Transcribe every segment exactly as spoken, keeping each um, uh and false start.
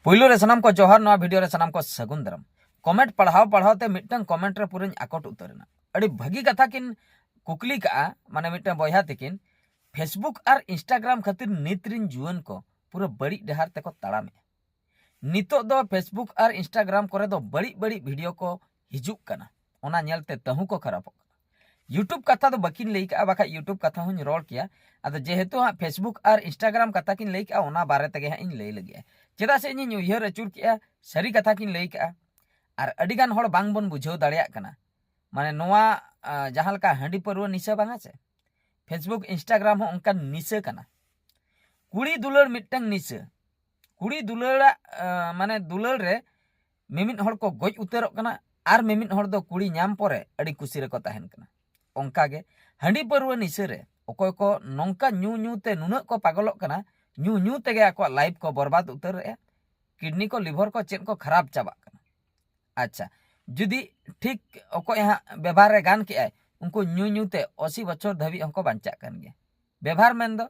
ᱯᱩᱭᱞᱩ ᱨᱮ ᱥᱟᱱᱟᱢ ᱠᱚ ᱡᱚᱦᱟᱨ, ᱱᱚᱣᱟ ᱵᱷᱤᱰᱤᱭᱳ ᱨᱮ ᱥᱟᱱᱟᱢ ᱠᱚ ᱥᱟᱹᱜᱩᱱ ᱫᱟᱨᱟᱢ᱾ ᱠᱚᱢᱮᱱᱴ ᱯᱟᱲᱦᱟᱣ ᱯᱟᱲᱦᱟᱣ ᱛᱮ ᱢᱤᱫᱴᱟᱝ ᱠᱚᱢᱮᱱᱴ ᱨᱮ ᱯᱩᱨᱟᱹᱧ ᱟᱠᱚᱴ ᱩᱛᱟᱹᱨ ᱮᱱᱟ᱾ ᱟᱹᱰᱤ ᱵᱷᱟᱹᱜᱤ ᱠᱟᱛᱷᱟ ᱠᱤᱱ ᱠᱩᱠᱞᱤ ᱠᱟᱜᱼᱟ, ᱢᱟᱱᱮ ᱢᱤᱫᱴᱟᱝ ᱵᱚᱭᱦᱟ ᱛᱤᱠᱤᱱ, Facebook ᱟᱨ Instagram ᱠᱷᱟᱹᱛᱤᱨ ᱱᱤᱛ ᱨᱤᱱ ᱡᱩᱣᱟᱹᱱ ᱠᱚ ᱯᱩᱨᱟᱹ ᱵᱟᱹᱲᱤᱡ ᱰᱟᱦᱟᱨ ᱛᱮᱠᱚ ᱛᱟᱲᱟᱢᱮᱜᱼᱟ᱾ ᱱᱤᱛᱚᱜ ᱫᱚ Facebook ᱟᱨ Instagram ᱠᱚᱨᱮ ᱫᱚ ᱵᱟᱹᱲᱤᱡ ᱵᱟᱹᱲᱤᱡ ᱵᱷᱤᱰᱤᱭᱳ ᱠᱚ ᱦᱤᱡᱩᱜ ᱠᱟᱱᱟ, ᱚᱱᱟ ᱧᱮᱞᱛᱮ ᱛᱟᱹᱦᱩ ᱠᱚ ᱠᱷᱟᱨᱟᱯᱚᱜ ᱠᱟᱱᱟ᱾ YouTube ᱠᱟᱛᱷᱟ ᱫᱚ ᱵᱟᱹᱠᱤᱱ ᱞᱟᱹᱭ ᱠᱟᱜᱼᱟ, ᱵᱟᱠᱷᱟᱡ YouTube ᱠᱟᱛᱷᱟ ᱦᱚᱸᱧ ᱨᱚᱲ ᱠᱮᱭᱟ᱾ ᱟᱫᱚ ᱡᱮᱦᱮᱛᱩ ᱦᱟᱸᱜ Facebook ᱟᱨ Instagram ᱠᱟᱛᱷᱟ ᱠᱤᱱ ᱞᱟᱹᱭ ᱠᱟᱜᱼᱟ, ᱚᱱᱟ ᱵᱟᱨᱮ ᱛᱮᱜᱮ ᱦᱟᱸᱜ ᱤᱧ ᱞᱟᱹᱭ ᱞᱟᱹᱜᱤᱫᱼᱟ᱾ ᱪᱮᱫᱟᱜ ᱥᱮ ᱤᱧᱤᱧ ᱩᱭᱦᱟᱹᱨ ᱟᱹᱪᱩᱨ ᱠᱮᱜᱼᱟ, ᱥᱟᱹᱨᱤ ᱠᱟᱛᱷᱟ ᱠᱤᱱ ᱞᱟᱹᱭ ᱠᱟᱜᱼᱟ᱾ ᱟᱨ ᱟᱹᱰᱤ ᱜᱟᱱ ᱦᱚᱲ ᱵᱟᱝ ᱵᱚᱱ ᱵᱩᱡᱷᱟᱹᱣ ᱫᱟᱲᱮᱭᱟᱜ ᱠᱟᱱᱟ, ᱢᱟᱱᱮ ᱱᱚᱣᱟ, ᱟᱸ, ᱡᱟᱦᱟᱸ ᱞᱮᱠᱟ ᱦᱟᱺᱰᱤ ᱯᱟᱹᱨᱣᱟᱹ ᱱᱤᱥᱟᱹ ᱵᱟᱝᱟ ᱥᱮ, Facebook Instagram ᱦᱚᱸ ᱚᱱᱠᱟᱱ ᱱᱤᱥᱟᱹ ᱠᱟᱱᱟ᱾ ᱠᱩᱲᱤ ᱫᱩᱞᱟᱹᱲ ᱢᱤᱫᱴᱟᱝ ᱱᱤᱥᱟᱹ᱾ ᱠᱩᱲᱤ ᱫᱩᱞᱟᱹᱲᱟᱜ, ᱟᱸ, ᱢᱟᱱᱮ ᱫᱩᱞᱟᱹᱲ ᱨᱮ ᱢᱤᱢᱤᱫ ᱦᱚᱲ ᱠᱚ ᱜᱚᱡ ᱩᱛᱟᱹᱨᱚᱜ ᱠᱟᱱᱟ, ᱟᱨ ᱢᱤᱢᱤᱫ ᱦᱚᱲ ᱫᱚ ᱠᱩᱲᱤ ᱧᱟᱢ ᱯᱚᱨᱮ ᱟᱹᱰᱤ ᱠᱩᱥᱤ ᱨᱮᱠᱚ ᱛᱟᱦᱮᱱ ᱠᱟᱱᱟ᱾ ᱚᱱᱠᱟ ᱜᱮ ᱦᱟᱺᱰᱤ ᱯᱟᱹᱨᱣᱟᱹ ᱱᱤᱥᱟᱹ ᱨᱮ ᱚᱠᱚᱭ ᱠᱚ ᱱᱚᱝᱠᱟ ᱧᱩ ᱧᱩ ᱛᱮ ᱱᱩᱱᱟᱹᱜ ᱠᱚ ᱯᱟᱜᱚᱞᱚᱜ ᱠᱟᱱᱟ, ᱧᱩ ᱧᱩ ᱛᱮᱜᱮ ᱟᱠᱚᱣᱟᱜ ᱞᱟᱭᱤᱯᱷ ᱠᱚ ᱵᱚᱨᱵᱟᱫ ᱩᱛᱟᱹᱨᱮᱜᱼᱟ, ᱠᱤᱰᱱᱤ ᱠᱚ, ᱞᱤᱵᱷᱚᱨ ᱠᱚ, ᱪᱮᱫ ᱠᱚ ᱠᱷᱟᱨᱟᱯ ᱪᱟᱵᱟᱜ ᱠᱟᱱᱟ᱾ ᱟᱪᱪᱷᱟ, ᱡᱩᱫᱤ ᱴᱷᱤᱠ ᱚᱠᱚᱭ ᱦᱟᱸᱜ ᱵᱮᱵᱷᱟᱨ ᱨᱮ ᱜᱟᱱ ᱠᱮᱜᱼᱟᱭ, ᱩᱱᱠᱩ ᱧᱩ ᱧᱩ ᱛᱮ ᱟᱥᱤ ᱵᱚᱪᱷᱚᱨ ᱫᱷᱟᱹᱵᱤᱡ ᱦᱚᱸᱠᱚ ᱵᱟᱧᱪᱟᱜ ᱠᱟᱱ ᱜᱮᱭᱟ᱾ ᱵᱮᱵᱷᱟᱨ ᱢᱮᱱᱫᱚ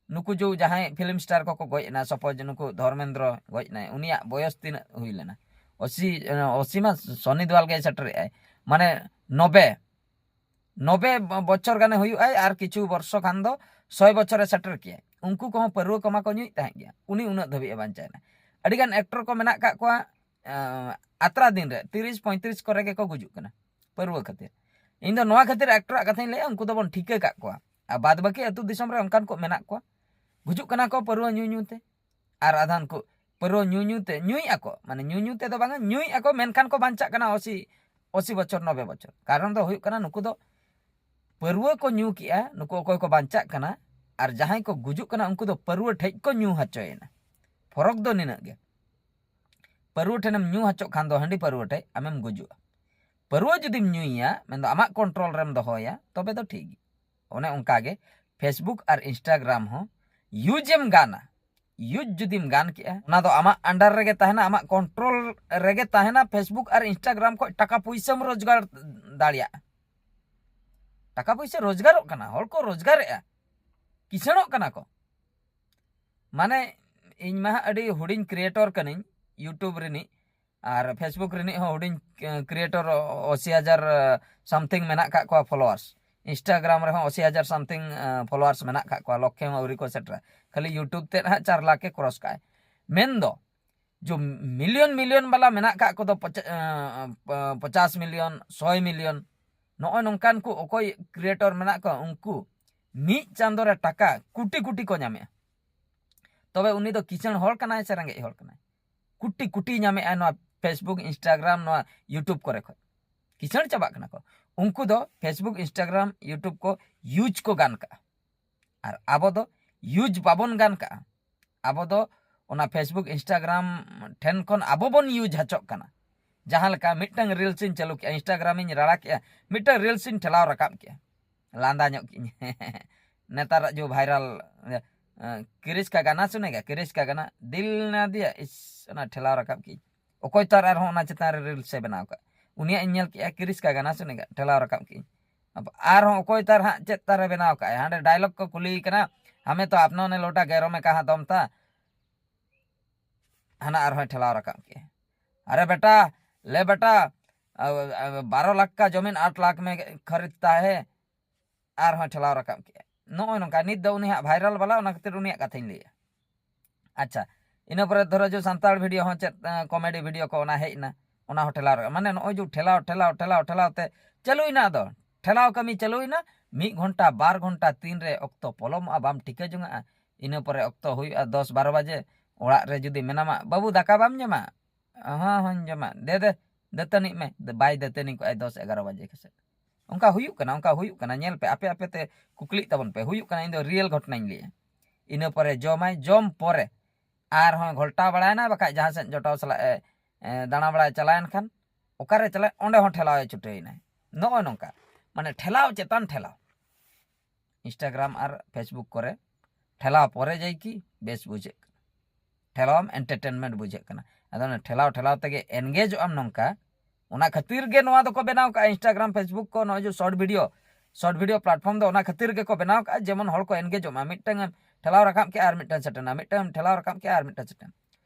ᱱᱩᱠᱩ ᱡᱚ ᱡᱟᱦᱟᱸᱭ ᱯᱷᱤᱞᱢ ᱥᱴᱟᱨ ᱠᱚᱠᱚ ᱜᱚᱡ ᱮᱱᱟ, ᱥᱟᱯᱳᱡᱽ ᱱᱩᱠᱩ ᱫᱷᱚᱨᱢᱮᱱᱫᱨᱚ ᱜᱚᱡ ᱮᱱᱟᱭ, ᱩᱱᱤᱭᱟᱜ ᱵᱚᱭᱚᱥ ᱛᱤᱱᱟᱹᱜ ᱦᱩᱭ ᱞᱮᱱᱟ? ᱟᱥᱤ, ᱟᱥᱤ ᱢᱟ ᱥᱚᱱᱤ ᱫᱮᱣᱟᱞ ᱜᱮ ᱥᱮᱴᱮᱨᱮᱜᱼᱟᱭ, ᱢᱟᱱᱮ ᱱᱚᱵᱮ, ᱱᱚᱵᱮ ᱵᱚᱪᱷᱚᱨ ᱜᱟᱱᱮ ᱦᱩᱭᱩᱜᱼᱟᱭ, ᱟᱨ ᱠᱤᱪᱷᱩ ᱵᱚᱨᱥᱚ ᱠᱷᱟᱱ ᱫᱚ ᱥᱚᱭ ᱵᱚᱪᱷᱚᱨᱮ ᱥᱮᱴᱮᱨ ᱠᱮᱭᱟᱭ᱾ ᱩᱱᱠᱩ ᱠᱚᱦᱚᱸ ᱯᱟᱹᱨᱣᱟᱹ ᱠᱚᱢᱟ ᱠᱚ ᱧᱩᱭᱮᱫ ᱛᱟᱦᱮᱸᱫ ᱜᱮᱭᱟ, ᱩᱱᱤ ᱩᱱᱟᱹᱜ ᱫᱷᱟᱹᱵᱤᱡ ᱮ ᱵᱟᱧᱪᱟᱣ ᱮᱱᱟ᱾ ᱟᱹᱰᱤᱜᱟᱱ ᱮᱠᱴᱚᱨ ᱠᱚ ᱢᱮᱱᱟᱜ ᱠᱟᱜ ᱠᱚᱣᱟ, ᱟᱸ, ᱟᱛᱨᱟ ᱫᱤᱱ ᱨᱮ ᱛᱤᱨᱤᱥ ᱯᱚᱸᱭᱛᱨᱤᱥ ᱠᱚᱨᱮ ᱜᱮᱠᱚ ᱜᱩᱡᱩᱜ ᱠᱟᱱᱟ ᱯᱟᱹᱨᱣᱟᱹ ᱠᱷᱟᱹᱛᱤᱨ᱾ ᱤᱧ ᱫᱚ ᱱᱚᱣᱟ ᱠᱷᱟᱹᱛᱤᱨ ᱮᱠᱴᱚᱨᱟᱜ ᱠᱟᱛᱷᱟᱧ ᱞᱟᱹᱭᱟ, ᱩᱱᱠᱩ ᱫᱚᱵᱚᱱ ᱴᱷᱤᱠᱟᱹ ᱠᱟᱜ ᱠᱚᱣᱟ, ᱟᱨ ᱵᱟᱫ ᱵᱟᱹᱠᱤ ᱟᱹᱛᱩ ᱫᱤᱥᱚᱢ ᱨᱮ ᱚᱱᱠᱟᱱ ᱠᱚ ᱢᱮᱱᱟᱜ ᱠᱚᱣᱟ, ᱜᱩᱡᱩᱜ ᱠᱟᱱᱟ ᱠᱚ ᱯᱟᱹᱨᱣᱟᱹ ᱧᱩ ᱧᱩ ᱛᱮ᱾ ᱟᱨ ᱟᱫᱷᱟᱱ ᱠᱚ ᱯᱟᱹᱨᱣᱟᱹ ᱧᱩ ᱧᱩ ᱛᱮ, ᱧᱩᱭᱮᱫ ᱟᱠᱚ, ᱢᱟᱱᱮ ᱧᱩ ᱧᱩ ᱛᱮᱫᱚ ᱵᱟᱝᱟ, ᱧᱩᱭᱮᱫ ᱟᱠᱚ, ᱢᱮᱱᱠᱷᱟᱱ ᱠᱚ ᱵᱟᱧᱪᱟᱜ ᱠᱟᱱᱟ ᱟᱥᱤ, ᱟᱥᱤ ᱵᱚᱪᱷᱚᱨ, ᱱᱚᱵᱮ ᱵᱚᱪᱷᱚᱨ᱾ ᱠᱟᱨᱚᱱ ᱫᱚ ᱦᱩᱭᱩᱜ ᱠᱟᱱᱟ, ᱱᱩᱠᱩ ᱫᱚ ᱯᱟᱹᱨᱣᱟᱹ ᱠᱚ ᱧᱩ ᱠᱮᱜᱼᱟ, ᱱᱩᱠᱩ ᱚᱠᱚᱭ ᱠᱚ ᱵᱟᱧᱪᱟᱜ ᱠᱟᱱᱟ, ᱟᱨ ᱡᱟᱦᱟᱸᱭ ᱠᱚ ᱜᱩᱡᱩᱜ ᱠᱟᱱᱟ, ᱩᱱᱠᱩ ᱫᱚ ᱯᱟᱹᱨᱣᱟᱹ ᱴᱷᱮᱡ ᱠᱚ ᱧᱩ ᱦᱚᱪᱚᱭᱮᱱᱟ᱾ ᱯᱷᱚᱨᱚᱠ ᱫᱚ ᱱᱤᱱᱟᱹᱜ ᱜᱮ᱾ ᱯᱟᱹᱨᱣᱟᱹ ᱴᱷᱮᱱᱮᱢ ᱧᱩ ᱦᱚᱪᱚᱜ ᱠᱷᱟᱱ ᱫᱚ, ᱦᱟᱺᱰᱤ ᱯᱟᱹᱨᱣᱟᱹ ᱴᱷᱮᱡ ᱟᱢᱮᱢ ᱜᱩᱡᱩᱜᱼᱟ᱾ ᱯᱟᱹᱨᱣᱟᱹ ᱡᱩᱫᱤᱢ ᱧᱩᱭᱟ, ᱢᱮᱱᱫᱚ ᱟᱢᱟᱜ ᱠᱚᱱᱴᱨᱳᱞ ᱨᱮᱢ ᱫᱚᱦᱚᱭᱟ, ᱛᱚᱵᱮ ᱫᱚ ᱴᱷᱤᱠ ᱜᱮ᱾ ᱚᱱᱮ ᱚᱱᱠᱟ ᱜᱮ Facebook ᱟᱨ Instagram ᱦᱚᱸ ᱤᱭᱩᱡᱽ ᱮᱢ ᱜᱟᱱᱟ᱾ ᱤᱭᱩᱡᱽ ᱡᱩᱫᱤᱢ ᱜᱟᱱ ᱠᱮᱜᱼᱟ, ᱚᱱᱟ ᱫᱚ ᱟᱢᱟᱜ ᱟᱱᱰᱟᱨ ᱨᱮᱜᱮ ᱛᱟᱦᱮᱱᱟ, ᱟᱢᱟᱜ ᱠᱚᱱᱴᱨᱳᱞ ᱨᱮᱜᱮ ᱛᱟᱦᱮᱱᱟ᱾ Facebook ᱟᱨ Instagram ᱠᱷᱚᱡ ᱴᱟᱠᱟ ᱯᱩᱭᱥᱟᱹᱢ ᱨᱳᱡᱽᱜᱟᱨ ᱫᱟᱲᱮᱭᱟᱜᱼᱟ᱾ ᱴᱟᱠᱟ ᱯᱩᱭᱥᱟᱹ ᱨᱳᱡᱽᱜᱟᱨᱚᱜ ᱠᱟᱱᱟ, ᱦᱚᱲ ᱠᱚ ᱨᱳᱡᱽᱜᱟᱨᱮᱜᱼᱟ, ᱠᱤᱥᱟᱹᱬᱚᱜ ᱠᱟᱱᱟ ᱠᱚ᱾ ᱢᱟᱱᱮ ᱤᱧ ᱢᱟ ᱦᱟᱸᱜ ᱟᱹᱰᱤ ᱦᱩᱰᱤᱧ creator ᱠᱟᱹᱱᱟᱹᱧ YouTube ᱨᱤᱱᱤᱡ, ᱟᱨ Facebook ᱨᱤᱱᱤᱡ ᱦᱚᱸ ᱦᱩᱰᱤᱧ, ᱮ, creator, ᱚ-, ᱟᱥᱤ ᱦᱟᱡᱟᱨ something ᱢᱮᱱᱟᱜ ᱠᱟᱜ ᱠᱚᱣᱟ followers᱾ Instagram ᱨᱮᱦᱚᱸ ᱟᱥᱤ ᱦᱟᱡᱟᱨ something, ᱮ, followers ᱢᱮᱱᱟᱜ ᱠᱟᱜ ᱠᱚᱣᱟ, ᱞᱚᱠᱷᱮ ᱦᱚᱸ ᱟᱹᱣᱨᱤ ᱠᱚ ᱥᱮᱴᱮᱨᱟ᱾ ᱠᱷᱟᱹᱞᱤ YouTube ᱛᱮᱫ ᱦᱟᱸᱜ ᱪᱟᱨ ᱞᱟᱠᱷ ᱮ cross ᱠᱟᱜᱼᱟᱭ᱾ ᱢᱮᱱᱫᱚ ᱡᱚ million million ᱵᱟᱞᱟ ᱢᱮᱱᱟᱜ ᱠᱟᱜ ᱠᱚᱫᱚ ᱯᱚᱪᱟ-, ᱮ, ᱯᱚ-, ᱯᱚᱪᱟᱥ million, ᱥᱚᱭ million, ᱱᱚᱜᱼᱚᱭ ᱱᱚᱝᱠᱟᱱ ᱠᱚ ᱚᱠᱚᱭ creator ᱢᱮᱱᱟᱜ ᱠᱚᱣᱟ, ᱩᱱᱠᱩ ᱢᱤᱫ ᱪᱟᱸᱫᱳ ᱨᱮ ᱴᱟᱠᱟ ᱠᱳᱴᱤ ᱠᱳᱴᱤ ᱠᱚ ᱧᱟᱢᱮᱜᱼᱟ᱾ ᱛᱚᱵᱮ ᱩᱱᱤ ᱫᱚ ᱠᱤᱥᱟᱹᱬ ᱦᱚᱲ ᱠᱟᱱᱟᱭ ᱥᱮ ᱨᱮᱸᱜᱮᱡ ᱦᱚᱲ ᱠᱟᱱᱟᱭ? ᱠᱳᱴᱤ ᱠᱳᱴᱤ ᱧᱟᱢᱮᱜᱼᱟᱭ ᱱᱚᱣᱟ Facebook, Instagram, ᱱᱚᱣᱟ YouTube ᱠᱚᱨᱮ ᱠᱷᱚᱱ᱾ ᱠᱤᱥᱟᱹᱬ ᱪᱟᱵᱟᱜ ᱠᱟᱱᱟ ᱠᱚ᱾ ᱩᱱᱠᱩ ᱫᱚ Facebook, Instagram, YouTube ᱠᱚ use ᱠᱚ ᱜᱟᱱ ᱠᱟᱜᱼᱟ, ᱟᱨ ᱟᱵᱚ ᱫᱚ use ᱵᱟᱵᱚᱱ ᱜᱟᱱ ᱠᱟᱜᱼᱟ᱾ ᱟᱵᱚ ᱫᱚ ᱚᱱᱟ Facebook, Instagram ᱴᱷᱮᱱ ᱠᱷᱚᱱ ᱟᱵᱚ ᱵᱚᱱ use ᱦᱚᱪᱚᱜ ᱠᱟᱱᱟ᱾ ᱡᱟᱦᱟᱸ ᱞᱮᱠᱟ ᱢᱤᱫᱴᱟᱝ reels ᱤᱧ ᱪᱟᱹᱞᱩ ᱠᱮᱜᱼᱟ, Instagram ᱤᱧ ᱨᱟᱲᱟ ᱠᱮᱜᱼᱟ, ᱢᱤᱫᱴᱟᱝ reels ᱤᱧ ᱴᱷᱮᱞᱟᱣ ᱨᱟᱠᱟᱵ ᱠᱮᱜᱼᱟ, ᱞᱟᱸᱫᱟ ᱧᱚᱜ ᱠᱮᱜᱼᱟᱹᱧ᱾ ᱱᱮᱛᱟᱨᱟᱜ ᱡᱚ viral, ᱮ, ᱠᱤᱨᱤᱥ ᱠᱟ ᱜᱟᱱᱟ ᱥᱩᱱᱮᱜᱟ, ᱠᱤᱨᱤᱥ ᱠᱟ ᱜᱟᱱᱟ, ᱫᱤᱞ ᱱᱟ ᱫᱤᱭᱟ, ᱤᱥ, ᱚᱱᱟ ᱴᱷᱮᱞᱟᱣ ᱨᱟᱠᱟᱵ ᱠᱮᱜᱼᱟᱹᱧ᱾ ᱚᱠᱚᱭ ᱛᱟᱨ ᱟᱨᱦᱚᱸ ᱚᱱᱟ ᱪᱮᱛᱟᱱ ᱨᱮ reels ᱮ ᱵᱮᱱᱟᱣ ᱠᱟᱜ, ᱩᱱᱤᱭᱟᱜ ᱤᱧ ᱧᱮᱞ ᱠᱮᱜᱼᱟ, ᱠᱤᱨᱤᱥ ᱠᱟ ᱜᱟᱱᱟ ᱥᱩᱱᱮᱜᱟ, ᱴᱷᱮᱞᱟᱣ ᱨᱟᱠᱟᱵ ᱠᱮᱜᱼᱟᱹᱧ᱾ ᱟᱨᱦᱚᱸ ᱚᱠᱚᱭ ᱛᱟᱨ ᱦᱟᱸᱜ ᱪᱮᱫ ᱛᱟᱨ ᱮ ᱵᱮᱱᱟᱣ ᱠᱟᱜᱼᱟ, ᱦᱟᱸᱰᱮ dialogue ᱠᱚ ᱠᱩᱞᱤᱭᱮ ᱠᱟᱱᱟ, ᱦᱟᱢᱮ ᱛᱚ ᱟᱯᱱᱟ ᱚᱱᱮ ᱞᱳᱴᱟ ᱜᱮᱨᱚ ᱢᱮ ᱠᱟᱦᱟ ᱫᱚᱢ ᱛᱟ, ᱦᱟᱱᱟ ᱟᱨᱦᱚᱸᱭ ᱴᱷᱮᱞᱟᱣ ᱨᱟᱠᱟᱵ ᱠᱮᱜᱼᱟ, ᱟᱨᱮ ᱵᱮᱴᱟ, ᱞᱮ ᱵᱮᱴᱟ, ᱟ, ᱟ, ᱵᱟᱨᱚ ᱞᱟᱠᱷ ᱠᱟ ᱡᱚᱢᱤᱱ ᱟᱴ ᱞᱟᱠᱷ ᱢᱮ ᱠᱷᱟᱨᱤᱫᱛᱟ ᱦᱮ, ᱟᱨᱦᱚᱸᱭ ᱴᱷᱮᱞᱟᱣ ᱨᱟᱠᱟᱵ ᱠᱮᱜᱼᱟ᱾ ᱱᱚᱜᱼᱚᱭ ᱱᱚᱝᱠᱟ, ᱱᱤᱛ ᱫᱚ ᱩᱱᱤ ᱦᱟᱸᱜ viral ᱵᱟᱞᱟ, ᱚᱱᱟ ᱠᱷᱟᱹᱛᱤᱨ ᱩᱱᱤᱭᱟᱜ ᱠᱟᱛᱷᱟᱧ ᱞᱟᱹᱭᱟ᱾ ᱟᱪᱪᱷᱟ, ᱤᱱᱟᱹ ᱯᱚᱨᱮ ᱫᱷᱚᱨᱚ ᱡᱚ ᱥᱟᱱᱛᱟᱲ video ᱦᱚᱸ ᱪᱮᱫ, ᱮ, comedy video ᱠᱚ ᱚᱱᱟ ᱦᱮᱡ ᱮᱱᱟ, ᱚᱱᱟ ᱦᱚᱸ ᱴᱷᱮᱞᱟᱣ ᱨᱟᱠᱟᱵ, ᱢᱟᱱᱮ ᱱᱚᱜᱼᱚᱭ ᱡᱮ ᱴᱷᱮᱞᱟᱣ, ᱴᱷᱮᱞᱟᱣ, ᱴᱷᱮᱞᱟᱣ, ᱴᱷᱮᱞᱟᱣ ᱛᱮ ᱪᱟᱹᱞᱩᱭᱮᱱᱟ, ᱟᱫᱚ ᱴᱷᱮᱞᱟᱣ ᱠᱟᱹᱢᱤ ᱪᱟᱹᱞᱩᱭᱮᱱᱟ, ᱢᱤᱫ ᱜᱷᱚᱱᱴᱟ, ᱵᱟᱨ ᱜᱷᱚᱱᱴᱟ ᱛᱤᱱ ᱨᱮ ᱚᱠᱛᱚ ᱯᱚᱞᱚᱢᱚᱜᱼᱟ ᱵᱟᱢ ᱴᱷᱤᱠᱟᱹ ᱡᱚᱝᱟᱜᱼᱟ᱾ ᱤᱱᱟᱹ ᱯᱚᱨᱮ ᱚᱠᱛᱚ ᱦᱩᱭᱩᱜᱼᱟ ᱫᱚᱥ ᱵᱟᱨᱚ ᱵᱟᱡᱮ, ᱚᱲᱟᱜ ᱨᱮ ᱡᱩᱫᱤ ᱢᱮᱱᱟᱢᱟ, "ᱵᱟᱹᱵᱩ ᱫᱟᱠᱟ ᱵᱟᱢ ᱡᱚᱢᱟ?" "ᱦᱚᱸ, ᱦᱚᱸᱧ ᱡᱚᱢᱟ᱾" "ᱫᱮ ᱫᱮ, ᱫᱟᱹᱛᱟᱹᱱᱤᱜ ᱢᱮ᱾" ᱫᱮ-, ᱵᱟᱭ ᱫᱟᱹᱛᱟᱹᱱᱤ ᱠᱚᱜᱼᱟᱭ ᱫᱚᱥ ᱮᱜᱟᱨᱚ ᱵᱟᱡᱮ ᱠᱚᱥᱮᱫ᱾ ᱚᱱᱠᱟ ᱦᱩᱭᱩᱜ ᱠᱟᱱᱟ, ᱚᱱᱠᱟ ᱦᱩᱭᱩᱜ ᱠᱟᱱᱟ, ᱧᱮᱞ ᱯᱮ, ᱟᱯᱮ ᱟᱯᱮ ᱛᱮ ᱠᱩᱠᱞᱤᱜ ᱛᱟᱵᱚᱱ ᱯᱮ, ᱦᱩᱭᱩᱜ ᱠᱟᱱᱟ, ᱤᱧ ᱫᱚ real ᱜᱷᱚᱴᱚᱱᱟᱧ ᱞᱟᱹᱭᱟ᱾ ᱤᱱᱟᱹ ᱯᱚᱨᱮ ᱡᱚᱢᱟᱭ, ᱡᱚᱢ ᱯᱚᱨᱮ ᱟᱨᱦᱚᱸ ᱜᱷᱚᱞᱴᱟᱣ ᱵᱟᱲᱟᱭᱮᱱᱟ, ᱵᱟᱠᱷᱟᱡ ᱡᱟᱦᱟᱸ ᱥᱮᱫ ᱡᱚᱴᱟᱣ ᱥᱟᱞᱟᱜ ᱮ, ᱮ, ᱫᱟᱬᱟ ᱵᱟᱲᱟᱭ ᱪᱟᱞᱟᱣᱮᱱ ᱠᱷᱟᱱ, ᱚᱠᱟᱨᱮ ᱪᱟᱞᱟᱜ, ᱚᱸᱰᱮ ᱦᱚᱸ ᱴᱷᱮᱞᱟᱣ ᱮ ᱪᱷᱩᱴᱟᱹᱣᱮᱱᱟᱭ᱾ ᱱᱚᱜᱼᱚᱭ ᱱᱚᱝᱠᱟ, ᱢᱟᱱᱮ ᱴᱷᱮᱞᱟᱣ ᱪᱮᱛᱟᱱ ᱴᱷᱮᱞᱟᱣ᱾ Instagram ᱟᱨ Facebook ᱠᱚᱨᱮ ᱴᱷᱮᱞᱟᱣ ᱯᱚᱨᱮ ᱡᱟᱭᱠᱤ ᱵᱮᱥ ᱵᱩᱡᱷᱟᱹᱜ ᱠᱟᱱᱟ, ᱴᱷᱮᱞᱟᱣᱟᱢ entertainment ᱵᱩᱡᱷᱟᱹᱜ ᱠᱟᱱᱟ᱾ ᱟᱫᱚ ᱚᱱᱟ ᱴᱷᱮᱞᱟᱣ ᱴᱷᱮᱞᱟᱣ ᱛᱮᱜᱮ engageᱚᱜ ᱟᱢ ᱱᱚᱝᱠᱟ, ᱚᱱᱟ ᱠᱷᱟᱹᱛᱤᱨ ᱜᱮ ᱱᱚᱣᱟ ᱫᱚᱠᱚ ᱵᱮᱱᱟᱣ ᱠᱟᱜᱼᱟ Instagram, Facebook ᱠᱚ, ᱱᱚᱜᱼᱚᱭ ᱡᱮ short video, short video platform ᱫᱚ ᱚᱱᱟ ᱠᱷᱟᱹᱛᱤᱨ ᱜᱮᱠᱚ ᱵᱮᱱᱟᱣ ᱠᱟᱜᱼᱟ, ᱡᱮᱢᱚᱱ ᱦᱚᱲ ᱠᱚ engageᱚᱜ ᱢᱟ᱾ ᱢᱤᱫᱴᱟᱝ ᱮᱢ ᱴᱷᱮᱞᱟᱣ ᱨᱟᱠᱟᱵ ᱠᱮᱜᱼᱟ ᱟᱨ ᱢᱤᱫᱴᱟᱝ ᱥᱮᱴᱮᱨ ᱮᱱᱟ, ᱢᱤᱫᱴᱟᱝ ᱴᱷᱮᱞᱟᱣ ᱨᱟᱠᱟᱵ ᱠᱮᱜᱼᱟ ᱟᱨ ᱢᱤᱫᱴᱟᱝ ᱥᱮᱴᱮᱨ ᱮᱱᱟ᱾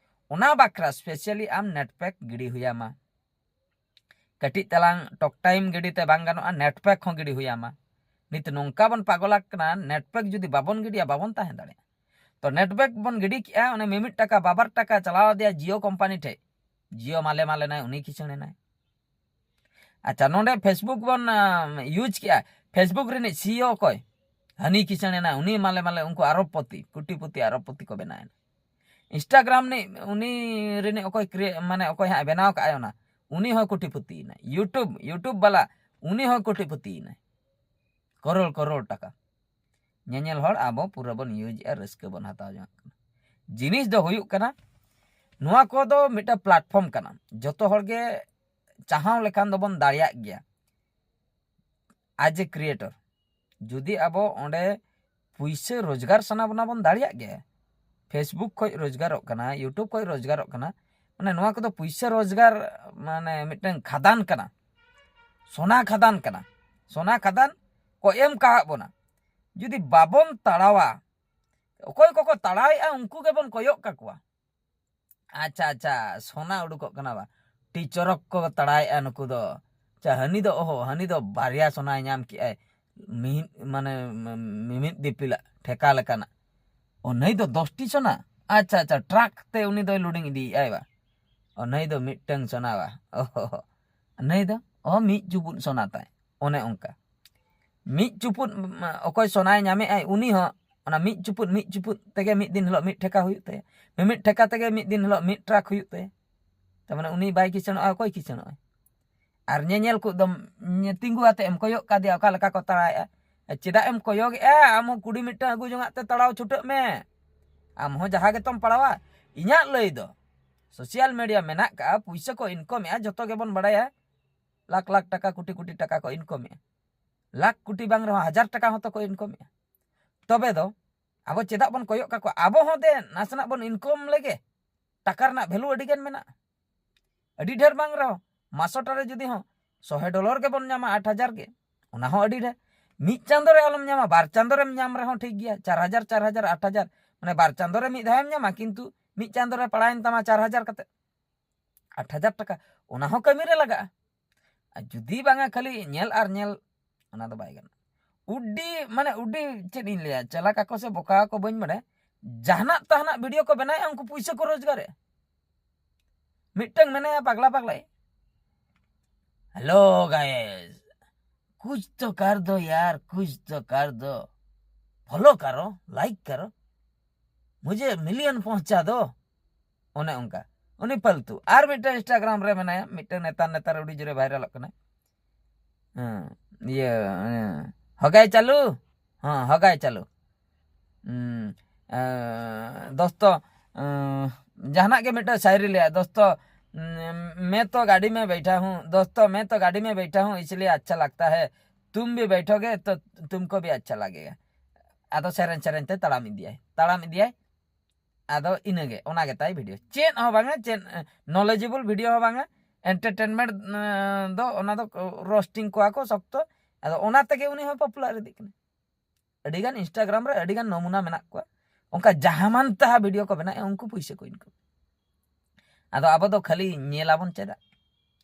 ᱚᱱᱟ ᱵᱟᱠᱷᱨᱟ specially ᱟᱢ ᱱᱮᱴ ᱯᱮᱠ ᱜᱤᱰᱤ ᱦᱩᱭᱟᱢᱟ᱾ ᱠᱟᱹᱴᱤᱡ ᱛᱟᱞᱟᱝ ᱴᱚᱠ ᱴᱟᱭᱤᱢ ᱜᱤᱰᱤ ᱛᱮ ᱵᱟᱝ ᱜᱟᱱᱚᱜᱼᱟ, ᱱᱮᱴ ᱯᱮᱠ ᱦᱚᱸ ᱜᱤᱰᱤ ᱦᱩᱭᱟᱢᱟ᱾ ᱱᱤᱛ ᱱᱚᱝᱠᱟ ᱵᱚᱱ ᱯᱟᱜᱚᱞ ᱟᱠᱟᱱᱟ, ᱱᱮᱴ ᱯᱮᱠ ᱡᱩᱫᱤ ᱵᱟᱵᱚᱱ ᱜᱤᱰᱤᱭᱟ ᱵᱟᱵᱚᱱ ᱛᱟᱦᱮᱸ ᱫᱟᱲᱮᱭᱟᱜᱼᱟ᱾ ᱛᱚ ᱱᱮᱴ ᱯᱮᱠ ᱵᱚᱱ ᱜᱤᱰᱤ ᱠᱮᱜᱼᱟ, ᱚᱱᱮ ᱢᱤᱢᱤᱫ ᱴᱟᱠᱟ ᱵᱟᱵᱟᱨ ᱴᱟᱠᱟ ᱪᱟᱞᱟᱣ ᱟᱫᱮᱭᱟ ᱡᱤᱭᱳ ᱠᱳᱢᱯᱟᱱᱤ ᱴᱷᱮᱡ, ᱡᱤᱭᱳ ᱢᱟᱞᱮ ᱢᱟᱞᱮ ᱱᱟᱭ, ᱩᱱᱤ ᱠᱤᱥᱟᱹᱬ ᱮᱱᱟᱭ᱾ ᱟᱪᱪᱷᱟ, ᱱᱚᱰᱮ ᱯᱷᱮᱥᱵᱩᱠ ᱵᱚᱱ ᱤᱭᱩᱡᱽ ᱠᱮᱜᱼᱟ, ᱯᱷᱮᱥᱵᱩᱠ ᱨᱤᱱᱤᱡ ᱥᱤᱭᱳ ᱚᱠᱚᱭ? ᱦᱟᱹᱱᱤ ᱠᱤᱥᱟᱹᱬ ᱮᱱᱟᱭ, ᱩᱱᱤ ᱢᱟᱞᱮ ᱢᱟᱞᱮ, ᱩᱱᱠᱩ ᱟᱨᱚᱵᱯᱚᱛᱤ, ᱠᱩᱴᱤᱯᱚᱛᱤ, ᱟᱨᱚᱵᱯᱚᱛᱤ ᱠᱚ ᱵᱮᱱᱟᱣ ᱮᱱᱟ᱾ ᱤᱱᱥᱴᱟᱜᱨᱟᱢ ᱨᱤᱱᱤᱡ, ᱩᱱᱤ ᱨᱤᱱᱤᱡ ᱚᱠᱚᱭ ᱠᱨᱤᱭᱮ-, ᱢᱟᱱᱮ ᱚᱠᱚᱭ ᱦᱟᱸᱜ ᱵᱮᱱᱟᱣ ᱠᱟᱜᱼᱟᱭ ᱚᱱᱟ, ᱩᱱᱤ ᱦᱚᱸ ᱠᱩᱴᱤᱯᱚᱛᱤ ᱮᱱᱟᱭ᱾ ᱭᱩᱴᱩᱵᱽ, ᱭᱩᱴᱩᱵᱽ ᱵᱟᱞᱟ, ᱩᱱᱤ ᱦᱚᱸ ᱠᱩᱴᱤᱯᱚᱛᱤ ᱮᱱᱟᱭ᱾ ᱠᱚᱨᱳᱲ ᱠᱚᱨᱳᱲ ᱴᱟᱠᱟ᱾ ᱧᱮᱧᱮᱞ ᱦᱚᱲ ᱟᱵᱚ ᱯᱩᱨᱟᱹ ᱵᱚᱱ ᱤᱭᱩᱡᱽ ᱮᱜᱼᱟ, ᱨᱟᱹᱥᱠᱟᱹ ᱵᱚᱱ ᱦᱟᱛᱟᱣ ᱡᱚᱝ ᱠᱟᱱᱟ᱾ ᱡᱤᱱᱤᱥ ᱫᱚ ᱦᱩᱭᱩᱜ ᱠᱟᱱᱟ, ᱱᱚᱣᱟ ᱠᱚᱫᱚ ᱢᱤᱫᱴᱟᱝ ᱯᱞᱟᱴᱯᱷᱚᱨᱢ ᱠᱟᱱᱟ, ᱡᱚᱛᱚ ᱦᱚᱲ ᱜᱮ ᱪᱟᱦᱟᱣ ᱞᱮᱠᱷᱟᱱ ᱫᱚᱵᱚᱱ ᱫᱟᱲᱮᱭᱟᱜ ᱜᱮᱭᱟ᱾ As a creator, ᱡᱩᱫᱤ ᱟᱵᱚ ᱚᱸᱰᱮ ᱯᱩᱭᱥᱟᱹ ᱨᱳᱡᱽᱜᱟᱨ ᱥᱟᱱᱟ ᱵᱚᱱᱟ, ᱵᱚᱱ ᱫᱟᱲᱮᱭᱟᱜ ᱜᱮᱭᱟ᱾ ᱯᱷᱮᱥᱵᱩᱠ ᱠᱷᱚᱡ ᱨᱳᱡᱽᱜᱟᱨᱚᱜ ᱠᱟᱱᱟ, ᱭᱩᱴᱩᱵᱽ ᱠᱷᱚᱡ ᱨᱳᱡᱽᱜᱟᱨᱚᱜ ᱠᱟᱱᱟ, ᱢᱟᱱᱮ ᱱᱚᱣᱟ ᱠᱚᱫᱚ ᱯᱩᱭᱥᱟᱹ ᱨᱳᱡᱽᱜᱟᱨ, ᱢᱟᱱᱮ ᱢᱤᱫᱴᱟᱝ ᱠᱷᱟᱫᱟᱱ ᱠᱟᱱᱟ, ᱥᱚᱱᱟ ᱠᱷᱟᱫᱟᱱ ᱠᱟᱱᱟ᱾ ᱥᱚᱱᱟ ᱠᱷᱟᱫᱟᱱ ᱠᱚ ᱮᱢ ᱠᱟᱜ ᱵᱚᱱᱟ, ᱡᱩᱫᱤ ᱵᱟᱵᱚᱱ ᱛᱟᱲᱟᱣᱟ, ᱚᱠᱚᱭ ᱠᱚᱠᱚ ᱛᱟᱲᱟᱣᱮᱜᱼᱟ ᱩᱱᱠᱩ ᱜᱮᱵᱚᱱ ᱠᱚᱭᱚᱜ ᱠᱟᱠᱚᱣᱟ᱾ ᱟᱪᱪᱷᱟ, ᱟᱪᱪᱷᱟ, ᱥᱚᱱᱟ ᱩᱰᱩᱠᱚᱜ ᱠᱟᱱᱟ ᱵᱟ, ᱴᱤ ᱪᱚᱨᱚᱠ ᱠᱚ ᱛᱟᱲᱟᱣᱮᱜᱼᱟ ᱱᱩᱠᱩ ᱫᱚ᱾ ᱟᱪᱪᱷᱟ, ᱦᱟᱹᱱᱤ ᱫᱚ, ᱚᱦᱚ, ᱦᱟᱹᱱᱤ ᱫᱚ ᱵᱟᱨᱭᱟ ᱥᱚᱱᱟᱭ ᱧᱟᱢ ᱠᱮᱜᱼᱟᱭ, ᱢᱤᱢᱤᱫ, ᱢᱟᱱᱮ, ᱢᱤᱢᱤᱫ ᱫᱤᱯᱤᱞᱟᱜ ᱴᱷᱮᱠᱟ ᱞᱮᱠᱟᱱᱟᱜ᱾ ᱚ, ᱱᱟᱹᱭ ᱫᱚ ᱫᱚᱥᱴᱤ ᱥᱚᱱᱟ? ᱟᱪᱪᱷᱟ, ᱟᱪᱪᱷᱟ, ᱴᱨᱟᱠ ᱛᱮ ᱩᱱᱤ ᱫᱚᱭ ᱞᱳᱰᱤᱝ ᱤᱫᱤᱭᱮᱜᱼᱟᱭ ᱵᱟ᱾ ᱚ, ᱱᱟᱹᱭ ᱫᱚ ᱢᱤᱫᱴᱟᱝ ᱥᱚᱱᱟ ᱵᱟ᱾ ᱚᱦᱚ, ᱱᱟᱹᱭ ᱫᱚ, ᱚ, ᱢᱤᱫ ᱪᱩᱯᱩᱫ ᱥᱚᱱᱟ ᱛᱟᱭ᱾ ᱚᱱᱮ ᱚᱱᱠᱟ᱾ ᱢᱤᱫ ᱪᱩᱯᱩᱫ, ᱢ, ᱚᱠᱚᱭ ᱥᱚᱱᱟᱭ ᱧᱟᱢᱮᱜᱼᱟᱭ, ᱩᱱᱤ ᱦᱚᱸ ᱚᱱᱟ ᱢᱤᱫ ᱪᱩᱯᱩᱫ, ᱢᱤᱫ ᱪᱩᱯᱩᱫ ᱛᱮᱜᱮ ᱢᱤᱫ ᱫᱤᱱ ᱦᱤᱞᱳᱜ ᱢᱤᱫ ᱴᱷᱮᱠᱟ ᱦᱩᱭᱩᱜ ᱛᱟᱭᱟ᱾ ᱢᱤᱢᱤᱫ ᱴᱷᱮᱠᱟ ᱛᱮᱜᱮ ᱢᱤᱫ ᱫᱤᱱ ᱦᱤᱞᱳᱜ ᱢᱤᱫ ᱴᱨᱟᱠ ᱦᱩᱭᱩᱜ ᱛᱟᱭᱟ᱾ ᱛᱟᱨ ᱢᱟᱱᱮ ᱩᱱᱤ ᱵᱟᱭ ᱠᱤᱥᱟᱹᱬᱚᱜᱼᱟ, ᱚᱠᱚᱭ ᱠᱤᱥᱟᱹᱬᱚᱜᱼᱟᱭ? ᱟᱨ ᱧᱮᱧᱮᱞ ᱠᱚ ᱮᱠᱫᱚᱢ ᱧᱮ-, ᱛᱤᱸᱜᱩ ᱟᱛᱮ ᱮᱢ ᱠᱚᱭᱚᱜ ᱠᱟᱫᱮᱭᱟ, ᱚᱠᱟ ᱞᱮᱠᱟ ᱠᱚ ᱛᱟᱲᱟᱣᱮᱜᱼᱟ᱾ ᱪᱮᱫᱟᱜ ᱮᱢ ᱠᱚᱭᱚᱜᱮᱜᱼᱟ? ᱟᱢ ᱦᱚᱸ ᱠᱩᱰᱤ ᱢᱤᱫᱴᱟᱝ ᱟᱹᱜᱩ ᱡᱚᱝᱟᱜ ᱛᱮ ᱛᱟᱲᱟᱣ ᱪᱷᱩᱴᱟᱹᱜ ᱢᱮ᱾ ᱟᱢ ᱦᱚᱸ ᱡᱟᱦᱟᱸ ᱜᱮᱛᱚᱢ ᱯᱟᱲᱟᱣᱟ᱾ ᱤᱧᱟᱹᱜ ᱞᱟᱹᱭ ᱫᱚ, ᱥᱳᱥᱟᱞ ᱢᱤᱰᱤᱭᱟ ᱢᱮᱱᱟᱜ ᱠᱟᱜᱼᱟ, ᱯᱩᱭᱥᱟᱹ ᱠᱚ ᱤᱱᱠᱚᱢᱮᱜᱼᱟ, ᱡᱚᱛᱚ ᱜᱮᱵᱚᱱ ᱵᱟᱲᱟᱭᱟ᱾ ᱞᱟᱠᱷ ᱞᱟᱠᱷ ᱴᱟᱠᱟ, ᱠᱳᱴᱤ ᱠᱳᱴᱤ ᱴᱟᱠᱟ ᱠᱚ ᱤᱱᱠᱚᱢᱮᱜᱼᱟ᱾ ᱞᱟᱠᱷ ᱠᱳᱴᱤ ᱵᱟᱝ ᱨᱮᱦᱚᱸ ᱦᱟᱡᱟᱨ ᱴᱟᱠᱟ ᱦᱚᱸᱛᱚ ᱠᱚ ᱤᱱᱠᱚᱢᱮᱜᱼᱟ᱾ ᱛᱚᱵᱮ ᱫᱚ ᱟᱵᱚ ᱪᱮᱫᱟᱜ ᱵᱚᱱ ᱠᱚᱭᱚᱜ ᱠᱟᱠᱚᱣᱟ? ᱟᱵᱚ ᱦᱚᱸ ᱫᱮ ᱱᱟᱥᱮᱱᱟᱜ ᱵᱚᱱ ᱤᱱᱠᱚᱢ ᱞᱮᱜᱮ᱾ ᱴᱟᱠᱟ ᱨᱮᱱᱟᱜ ᱵᱷᱮᱞᱩ ᱟᱹᱰᱤ ᱜᱟᱱ ᱢᱮᱱᱟᱜᱼᱟ, ᱟᱹᱰᱤ ᱰᱷᱮᱨ ᱵᱟᱝ ᱨᱮᱦᱚᱸ᱾ ᱢᱟᱥᱚᱴᱟ ᱨᱮ ᱡᱩᱫᱤ ᱦᱚᱸ ᱥᱚᱦᱮ ᱰᱚᱞᱟᱨ ᱜᱮᱵᱚᱱ ᱧᱟᱢᱟ, ᱟᱴ ᱦᱟᱡᱟᱨ ᱜᱮ, ᱚᱱᱟ ᱦᱚᱸ ᱟᱹᱰᱤ ᱰᱷᱮᱨ᱾ ᱢᱤᱫ ᱪᱟᱸᱫᱳ ᱨᱮ ᱟᱞᱚᱢ ᱧᱟᱢᱟ, ᱵᱟᱨ ᱪᱟᱸᱫᱳ ᱨᱮᱢ ᱧᱟᱢ ᱨᱮᱦᱚᱸ ᱴᱷᱤᱠ ᱜᱮᱭᱟ, ᱪᱟᱨ ᱦᱟᱡᱟᱨ, ᱪᱟᱨ ᱦᱟᱡᱟᱨ, ᱟᱴ ᱦᱟᱡᱟᱨ, ᱢᱟᱱᱮ ᱵᱟᱨ ᱪᱟᱸᱫᱳ ᱨᱮ ᱢᱤᱫ ᱫᱷᱟᱣᱮᱢ ᱧᱟᱢᱟ, ᱠᱤᱱᱛᱩ ᱢᱤᱫ ᱪᱟᱸᱫᱳ ᱨᱮ ᱯᱟᱲᱟᱣᱮᱱ ᱛᱟᱢᱟ ᱪᱟᱨ ᱦᱟᱡᱟᱨ ᱠᱟᱛᱮ, ᱟᱴ ᱦᱟᱡᱟᱨ ᱴᱟᱠᱟ, ᱚᱱᱟ ᱦᱚᱸ ᱠᱟᱹᱢᱤ ᱨᱮ ᱞᱟᱜᱟᱜᱼᱟ᱾ ᱟᱨ ᱡᱩᱫᱤ ᱵᱟᱝᱟ ᱠᱷᱟᱹᱞᱤ ᱧᱮᱞ ᱟᱨ ᱧᱮᱞ, ᱚᱱᱟ ᱫᱚ ᱵᱟᱭ ᱜᱟᱱᱚᱜᱼᱟ᱾ ᱩᱰᱤ, ᱢᱟᱱᱮ ᱩᱰᱤ, ᱪᱮᱫ ᱤᱧ ᱞᱟᱹᱭᱟ, ᱪᱟᱞᱟᱠ ᱟᱠᱚ ᱥᱮ ᱵᱚᱠᱟ ᱟᱠᱚ ᱵᱟᱹᱧ ᱵᱟᱲᱟᱭᱟ, ᱡᱟᱦᱟᱱᱟᱜ ᱛᱟᱦᱟᱱᱟᱜ ᱵᱷᱤᱰᱤᱭᱳ ᱠᱚ ᱵᱮᱱᱟᱣᱮᱫᱼᱟ, ᱩᱱᱠᱩ ᱯᱩᱭᱥᱟᱹ ᱠᱚ ᱨᱳᱡᱽᱜᱟᱨᱮᱫᱼᱟ᱾ ᱢᱤᱫᱴᱟᱝ ᱢᱮᱱᱟᱭᱟ ᱯᱟᱜᱽᱞᱟ ᱯᱟᱜᱽᱞᱟᱭ, "ᱦᱮᱞᱳ ᱜᱟᱭᱮᱥ, ᱠᱩᱪ ᱛᱚ ᱠᱟᱨ ᱫᱚ ᱭᱟᱨ, ᱠᱩᱪ ᱛᱚ ᱠᱟᱨ ᱫᱚ, ᱯᱷᱚᱞᱳ ᱠᱟᱨᱚ, ᱞᱟᱭᱤᱠ ᱠᱟᱨᱚ, ᱢᱩᱡᱷᱮ ᱢᱤᱞᱤᱭᱚᱱ ᱯᱚᱦᱪᱟ ᱫᱚ", ᱚᱱᱮ ᱚᱱᱠᱟ᱾ ᱩᱱᱤ ᱯᱟᱞᱛᱩ᱾ ᱟᱨ ᱢᱤᱫᱴᱟᱝ ᱤᱱᱥᱴᱟᱜᱨᱟᱢ ᱨᱮ ᱢᱮᱱᱟᱭᱟ, ᱢᱤᱫᱴᱟᱝ ᱱᱮᱛᱟᱨ, ᱱᱮᱛᱟᱨ ᱟᱹᱰᱤ ᱡᱳᱨᱮ ᱵᱷᱟᱭᱨᱟᱞᱚᱜ ᱠᱟᱱᱟ᱾ ᱦᱮᱸ, ᱤᱭᱟᱹ, ᱦᱮᱸ, ᱦᱚᱜᱟᱭ ᱪᱟᱞᱩ? ᱦᱮᱸ, ᱦᱚᱜᱟᱭ ᱪᱟᱞᱩ᱾ ᱦᱩᱸ, ᱮ, ᱫᱳᱥᱛᱳ, ᱮ, ᱡᱟᱦᱟᱱᱟᱜ ᱜᱮ ᱢᱤᱫᱴᱟᱝ ᱥᱟᱭᱨᱤ ᱞᱟᱹᱭᱟ, "ᱫᱳᱥᱛᱳ, ᱩᱢ, मैं तो गाड़ी में बैठा हूँ, दोस्तों, मैं तो गाड़ी में बैठा हूँ, इसलिए अच्छा लगता है, तुम भी बैठोगे तो तुमको भी अच्छा लगेगा।" ᱟᱫᱚ ᱥᱮᱨᱮᱧ ᱥᱮᱨᱮᱧ ᱛᱮ ᱛᱟᱲᱟᱢ ᱤᱫᱤᱭᱟᱭ, ᱛᱟᱲᱟᱢ ᱤᱫᱤᱭᱟᱭ᱾ ᱟᱫᱚ ᱤᱱᱟᱹᱜᱮ, ᱚᱱᱟ ᱜᱮ ᱛᱟᱭ ᱵᱷᱤᱰᱤᱭᱳ᱾ ᱪᱮᱫ ᱦᱚᱸ ᱵᱟᱝᱟ, ᱪᱮᱫ, ᱮ, ᱱᱚᱞᱮᱡᱮᱵᱚᱞ ᱵᱷᱤᱰᱤᱭᱳ ᱦᱚᱸ ᱵᱟᱝᱟ, ᱮᱱᱴᱟᱨᱴᱮᱱᱢᱮᱱᱴ, ᱮ, ᱫᱚ ᱚᱱᱟ ᱫᱚ ᱨᱳᱥᱴᱤᱝ ᱠᱚᱣᱟ ᱠᱚ ᱥᱚᱠᱛᱚ᱾ ᱟᱫᱚ ᱚᱱᱟ ᱛᱮᱜᱮ ᱩᱱᱤ ᱦᱚᱸ ᱯᱚᱯᱩᱞᱟᱨ ᱤᱫᱤᱜ ᱠᱟᱱᱟ᱾ ᱟᱹᱰᱤᱜᱟᱱ ᱤᱱᱥᱴᱟᱜᱨᱟᱢ ᱨᱮ ᱟᱹᱰᱤᱜᱟᱱ ᱱᱚᱢᱩᱱᱟ ᱢᱮᱱᱟᱜ ᱠᱚᱣᱟ, ᱚᱱᱠᱟ ᱡᱟᱦᱟᱸ ᱢᱟᱱ ᱛᱟᱦᱟᱸ ᱵᱷᱤᱰᱤᱭᱳ ᱠᱚ ᱵᱮᱱᱟᱣᱮᱫᱼᱟ, ᱩᱱᱠᱩ ᱯᱩᱭᱥᱟᱹ ᱠᱚ ᱤᱱᱠᱟᱢ᱾ ᱟᱫᱚ ᱟᱵᱚ ᱫᱚ ᱠᱷᱟᱹᱞᱤ ᱧᱮᱞᱟᱵᱚᱱ ᱪᱮᱫᱟᱜ?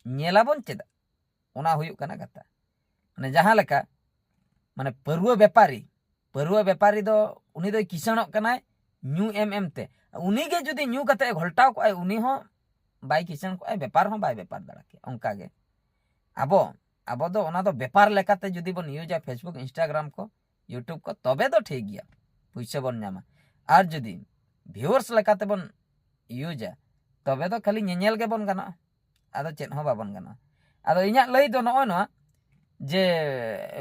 ᱧᱮᱞᱟᱵᱚᱱ ᱪᱮᱫᱟᱜ? ᱚᱱᱟ ᱦᱩᱭᱩᱜ ᱠᱟᱱᱟ ᱠᱟᱛᱷᱟ᱾ ᱢᱟᱱᱮ ᱡᱟᱦᱟᱸ ᱞᱮᱠᱟ, ᱢᱟᱱᱮ ᱯᱟᱹᱨᱣᱟᱹ ᱵᱮᱯᱟᱨᱤ, ᱯᱟᱹᱨᱣᱟᱹ ᱵᱮᱯᱟᱨᱤ ᱫᱚ ᱩᱱᱤ ᱫᱚᱭ ᱠᱤᱥᱟᱹᱬᱚᱜ ᱠᱟᱱᱟᱭ ᱧᱩ ᱮᱢ ᱮᱢ ᱛᱮ᱾ ᱩᱱᱤ ᱜᱮ ᱡᱩᱫᱤ ᱧᱩ ᱠᱟᱛᱮ ᱮ ᱜᱷᱚᱞᱴᱟᱣ ᱠᱚᱜᱼᱟᱭ, ᱩᱱᱤ ᱦᱚᱸ ᱵᱟᱭ ᱠᱤᱥᱟᱹᱬ ᱠᱚᱜᱼᱟᱭ, ᱵᱮᱯᱟᱨ ᱦᱚᱸ ᱵᱟᱭ ᱵᱮᱯᱟᱨ ᱫᱟᱲᱮ ᱠᱮᱭᱟ᱾ ᱚᱱᱠᱟ ᱜᱮ ᱟᱵᱚ, ᱟᱵᱚ ᱫᱚ ᱚᱱᱟ ᱫᱚ ᱵᱮᱯᱟᱨ ᱞᱮᱠᱟᱛᱮ ᱡᱩᱫᱤ ᱵᱚᱱ ᱤᱭᱩᱡᱟ, Facebook, Instagram ᱠᱚ, YouTube ᱠᱚ, ᱛᱚᱵᱮ ᱫᱚ ᱴᱷᱤᱠ ᱜᱮᱭᱟ, ᱯᱩᱭᱥᱟᱹ ᱵᱚᱱ ᱧᱟᱢᱟ᱾ ᱟᱨ ᱡᱩᱫᱤ ᱵᱷᱤᱭᱩᱣᱟᱨᱥ ᱞᱮᱠᱟᱛᱮ ᱵᱚᱱ ᱤᱭᱩᱡᱟ, ᱛᱚᱵᱮ ᱫᱚ ᱠᱷᱟᱹᱞᱤ ᱧᱮᱧᱮᱞ ᱜᱮᱵᱚᱱ ᱜᱟᱱᱚᱜᱼᱟ, ᱟᱫᱚ ᱪᱮᱫ ᱦᱚᱸ ᱵᱟᱵᱚᱱ ᱜᱟᱱᱚᱜᱼᱟ᱾ ᱟᱫᱚ ᱤᱧᱟᱹᱜ ᱞᱟᱹᱭ ᱫᱚ ᱱᱚᱜᱼᱚᱭ ᱱᱚᱣᱟ, ᱡᱮ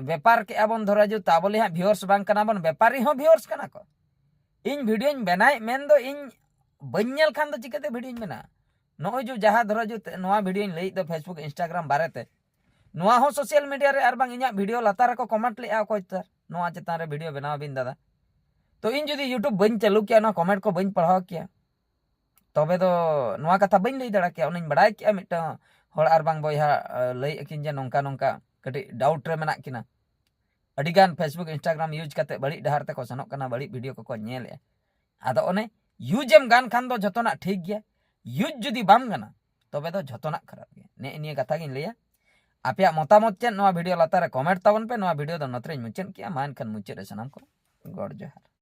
ᱵᱮᱯᱟᱨ ᱠᱮᱜᱼᱟ ᱵᱚᱱ, ᱫᱷᱚᱨᱟ ᱡᱩ ᱛᱟ ᱵᱚᱞᱮ ᱦᱟᱸᱜ ᱵᱷᱤᱭᱩᱣᱟᱨᱥ ᱵᱟᱝ ᱠᱟᱱᱟ ᱵᱚᱱ, ᱵᱮᱯᱟᱨᱤ ᱦᱚᱸ ᱵᱷᱤᱭᱩᱣᱟᱨᱥ ᱠᱟᱱᱟ ᱠᱚ᱾ ᱤᱧ ᱵᱷᱤᱰᱤᱭᱳᱧ ᱵᱮᱱᱟᱣᱮᱫ ᱢᱮᱱ ᱫᱚ ᱤᱧ ᱵᱟᱹᱧ ᱧᱮᱞ ᱠᱷᱟᱱ ᱫᱚ ᱪᱤᱠᱟᱹᱛᱮ ᱵᱷᱤᱰᱤᱭᱳᱧ ᱵᱮᱱᱟᱣᱟ? ᱱᱚᱜᱼᱚᱭ ᱡᱮ ᱡᱟᱦᱟᱸ ᱫᱷᱚᱨᱟ ᱡᱩ ᱛᱮ-, ᱱᱚᱣᱟ ᱵᱷᱤᱰᱤᱭᱳᱧ ᱞᱟᱹᱭᱮᱫ ᱫᱚ Facebook, Instagram ᱵᱟᱨᱮᱛᱮ, ᱱᱚᱣᱟ ᱦᱚᱸ ᱥᱳᱥᱟᱞ ᱢᱤᱰᱤᱭᱟ ᱨᱮ ᱟᱨ ᱵᱟᱝ ᱤᱧᱟᱹᱜ ᱵᱷᱤᱰᱤᱭᱳ ᱞᱟᱛᱟᱨ ᱨᱮᱠᱚ ᱠᱚᱢᱮᱱᱴ ᱞᱮᱜᱼᱟ ᱚᱠᱚᱭ ᱛᱟᱨ, "ᱱᱚᱣᱟ ᱪᱮᱛᱟᱱ ᱨᱮ ᱵᱷᱤᱰᱤᱭᱳ ᱵᱮᱱᱟᱣ ᱵᱤᱱ ᱫᱟᱫᱟ᱾" ᱛᱚ ᱤᱧ ᱡᱩᱫᱤ YouTube ᱵᱟᱹᱧ ᱪᱟᱹᱞᱩ ᱠᱮᱭᱟ, ᱱᱚᱣᱟ ᱠᱚᱢᱮᱱᱴ ᱠᱚ ᱵᱟᱹᱧ ᱯᱟᱲᱦᱟᱣ ᱠᱮᱭᱟ, ᱛᱚᱵᱮ ᱫᱚ ᱱᱚᱣᱟ ᱠᱟᱛᱷᱟ ᱵᱟᱹᱧ ᱞᱟᱹᱭ ᱫᱟᱲᱮ ᱠᱮᱭᱟ᱾ ᱚᱱᱟᱧ ᱵᱟᱲᱟᱭ ᱠᱮᱜᱼᱟ ᱢᱤᱫᱴᱟᱝ ᱦᱚᱲ ᱟᱨ ᱵᱟᱝ ᱵᱚᱭᱦᱟ, ᱮ, ᱞᱟᱹᱭᱮᱫ ᱠᱤᱱ ᱡᱮ ᱱᱚᱝᱠᱟ ᱱᱚᱝᱠᱟ ᱠᱟᱹᱴᱤᱡ ᱰᱟᱣᱩᱴ ᱨᱮ ᱢᱮᱱᱟᱜ ᱠᱤᱱᱟ᱾ ᱟᱹᱰᱤᱜᱟᱱ Facebook, Instagram use ᱠᱟᱛᱮ ᱵᱟᱹᱲᱤᱡ ᱰᱟᱦᱟᱨ ᱛᱮᱠᱚ ᱥᱮᱱᱚᱜ ᱠᱟᱱᱟ, ᱵᱟᱹᱲᱤᱡ video ᱠᱚᱠᱚ ᱧᱮᱞᱮᱫᱼᱟ᱾ ᱟᱫᱚ ᱚᱱᱮ use ᱮᱢ ᱜᱟᱱ ᱠᱷᱟᱱ ᱫᱚ ᱡᱷᱚᱛᱚᱱᱟᱜ ᱴᱷᱤᱠ ᱜᱮᱭᱟ, use ᱡᱩᱫᱤ ᱵᱟᱢ ᱜᱟᱱᱟ ᱛᱚᱵᱮ ᱫᱚ ᱡᱷᱚᱛᱚᱱᱟᱜ ᱠᱷᱟᱨᱟᱯ ᱜᱮᱭᱟ᱾ ᱱᱮᱜᱼᱮ ᱱᱤᱭᱟᱹ ᱠᱟᱛᱷᱟ ᱜᱤᱧ ᱞᱟᱹᱭᱟ᱾ ᱟᱯᱮᱭᱟᱜ ᱢᱚᱛᱟᱢᱚᱛ ᱪᱮᱫ, ᱱᱚᱣᱟ video ᱞᱟᱛᱟᱨ ᱨᱮ comment ᱛᱟᱵᱚᱱ ᱯᱮ᱾ ᱱᱚᱣᱟ video ᱫᱚ ᱱᱚᱛᱮ ᱨᱮᱧ ᱢᱩᱪᱟᱹᱫ ᱠᱮᱜᱼᱟ᱾ ᱢᱟ ᱮᱱᱠᱷᱟᱱ ᱢᱩᱪᱟᱹᱫ ᱨᱮ ᱥᱟᱱᱟᱢ ᱠᱚ ᱜᱚᱰ ᱡᱚᱦᱟᱨ᱾